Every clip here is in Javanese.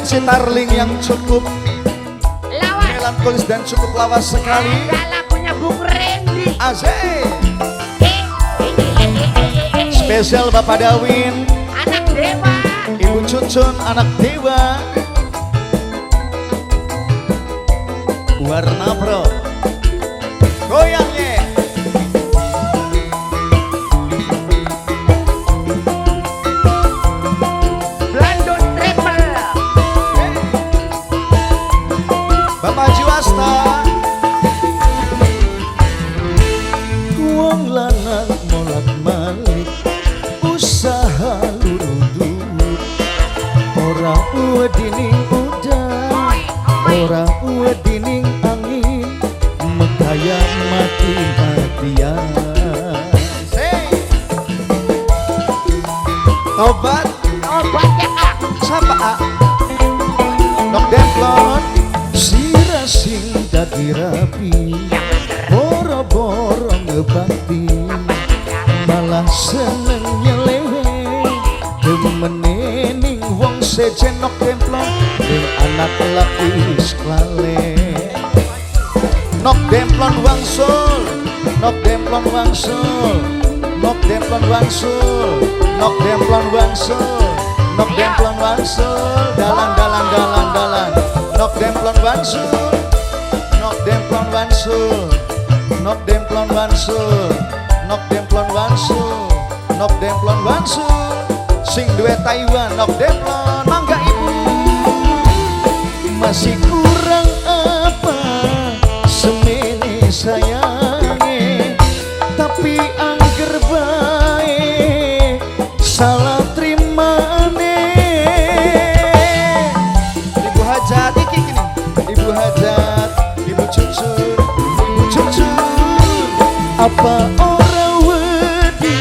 Koleksi Tarling yang cukup Lawas. Melankolis dan cukup lawas sekali. Ada lagunya Bung Randy. Asik. Eh, eh, eh, eh, eh, eh, eh. Spesial Bapak Dawin, Anak Dewa. Ibu Cucun, anak Dewa. Warna bro. Goyangnya. Blandon Triple. Bapak Jiwasta. Wong lanang molak malik usaha luru duit, ora wedining udan, Oi, oi. ora wedining angin, mekaya mati-matian. Tobat. Obat ya, ah. Siapa a? Nok Demplon. Sira sing dadi rapi, Ya bener. boro-boro ngebakti, malah seneng nyeleweng, demene ning wong sejen. Nok Demplon ning anak laki wis klalen. Nok Demplon wangsul, Nok Demplon wangsul, Nok Demplon wangsul, Nok Demplon wangsul, Nok Demplon wangsul, dalan dalan dalan dalan. Nok Demplon wangsul, Nok Demplon wangsul, Nok Demplon wangsul, Nok Demplon wangsul, Nok Demplon wangsul, sing duwe Taiwan Nok Demplon, mangga ibu. Masih kurang apa semene sayange, tapi angger bae salah trimane. Ibu Hajat iki gini, Ibu Hajat, Ibu Cucun, Ibu Cucun, apa ora wedi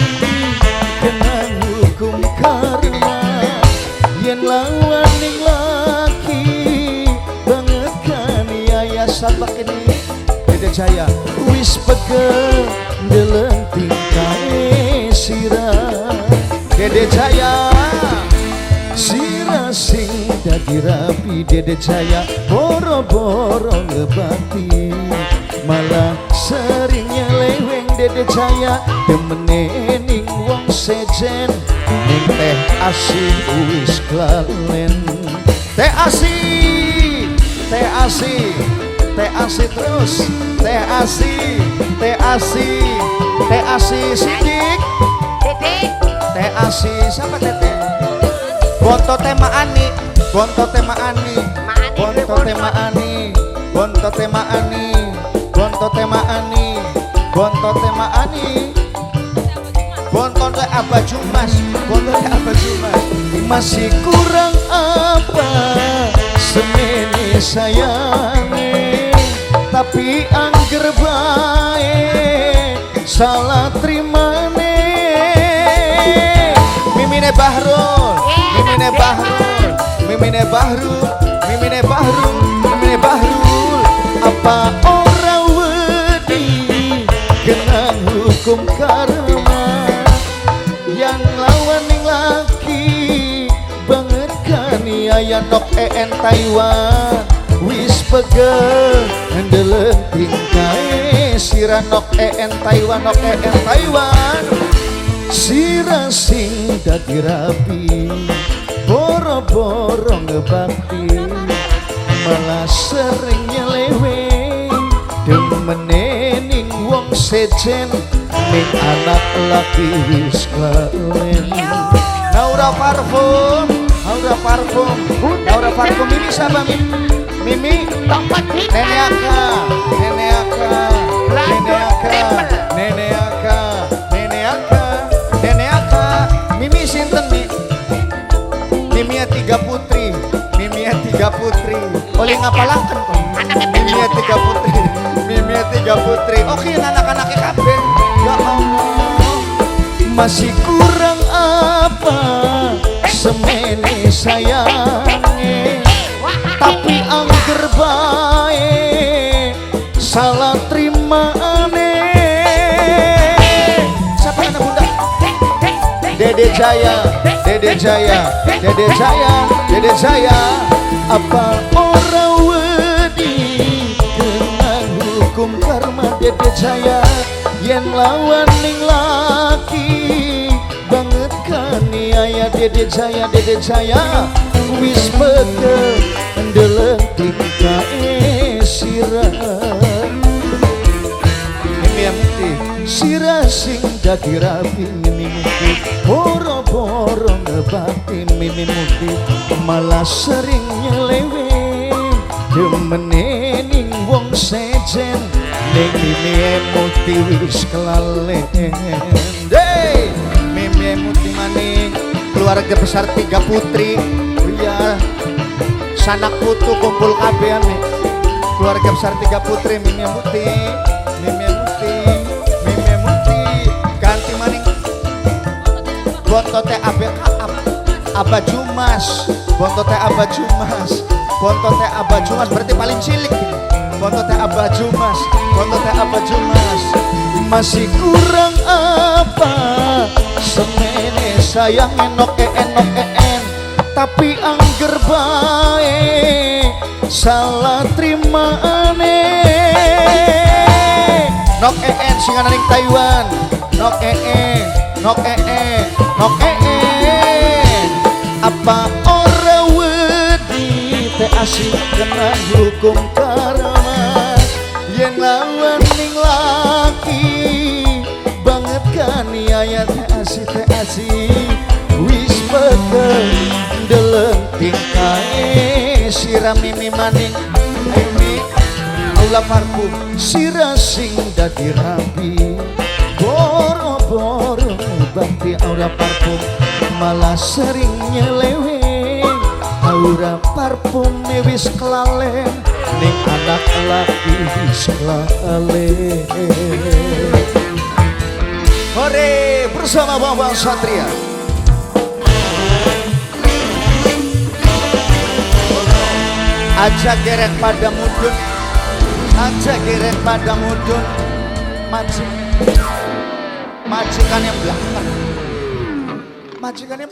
kena hukum karma yen lawan ning laki banget kan yaya sabak ini. Dede Jaya wis pegel ndeleng tingkae sira. Dede Jaya, sira sing dadi rapi. Dede Jaya boro-boro ngebakti, malah sering nyeleweng. Dede Jaya demene ning wong sejen, ning teh asih wis klalen. Teh asih, teh asih, teh asih terus, teh asih, teh asih, teh asih sidik. Titik. Teh asih siapa tete? Bonto tema ani, bonto tema ani, Maani, bonto tema ani, bonto tema ani, bonto tema ani, bonto tema ani, bonto teh Abah Jumas, bonto teh Abah Jumas. Masih kurang apa semene sayange, tapi angger bae salah trimane. Mimine Bahrul, Mimine Bahrul, Mimine Bahrul, Mimine Bahrul, Mimine Bahrul, apa ora wedi kena hukum karma yang lawan ning laki banget kan ya Nok en Taiwan wis pegel ndeleng tingkae sira. Nok en Taiwan, Nok en Taiwan, sira sing dadi rapi boro-boro ngebakti, malah sering nyeleweng, demene ning wong sejen, ning anak laki wis klalen. Naura Parfum, Naura Parfum, Naura Parfum. Mimi siapa Mimi? Mimi. Tongkot kita. Nenek Aka, Nenek Aka, Nenek Aka, Nenek Aka, Nenek Aka, Nenek Aka. Mimi sinten Mi? Mimi tiga putri, Mimi tiga putri. Oleh ngapalaken kok. Mimi tiga putri, Mimi tiga putri. Oke, anak-anaknya kabeh. Ya Allah. Masih kurang apa semene sayange, tapi angger bae salah trimane. Siapa anak bunda? Dede Jaya, Dede Jaya, Dede Jaya, Dede Jaya. Apa ora wedi kena hukum karma Dede Jaya yen lawan ning laki banget kaniaya Dede Jaya, Dede Jaya wis pegel ndeleng tingkae sira. Mimi Mukti sira sing dadi rabi Mimi Mukti boro-boro ngebakti Mimi Mukti malah sering nyeleweng demene ning wong sejen ning Mimi Mukti wis kelalen. Hey, Mimi Mukti maning keluarga besar tiga putri. Iya, sanak putu kumpul kabeh nih, keluarga besar tiga putri. Mimi Mukti, Mimi Mukti, Mimi Mukti ganti maning bontote ABK Abah Jumas, bontote Abah Jumas, bontote Abah Jumas berarti paling cilik ini. Bontote Abah Jumas, bontote Abah Jumas masih kurang apa semene sayang enok enok en tapi angger bae salah trimane. Nok en sing ana ning Taiwan, nok en, nok en, nok en apa ora wedi teh asih kena hukum karma yen lawan ning laki banget kaniaya teh asih, teh asih wis pegel ndeleng tingkae sira. Mimi maning, ayo Mi Aula parfum sira sing dadi rabi boro-boro bakti aura parfum malah sering nyeleweng aura parfum wis kelalen ning anak laki wis kelalen. Hore bersama Bambang Satria. Aja gerek pada mudun, aja gerek pada mudun, majikannya belakang, majikannya.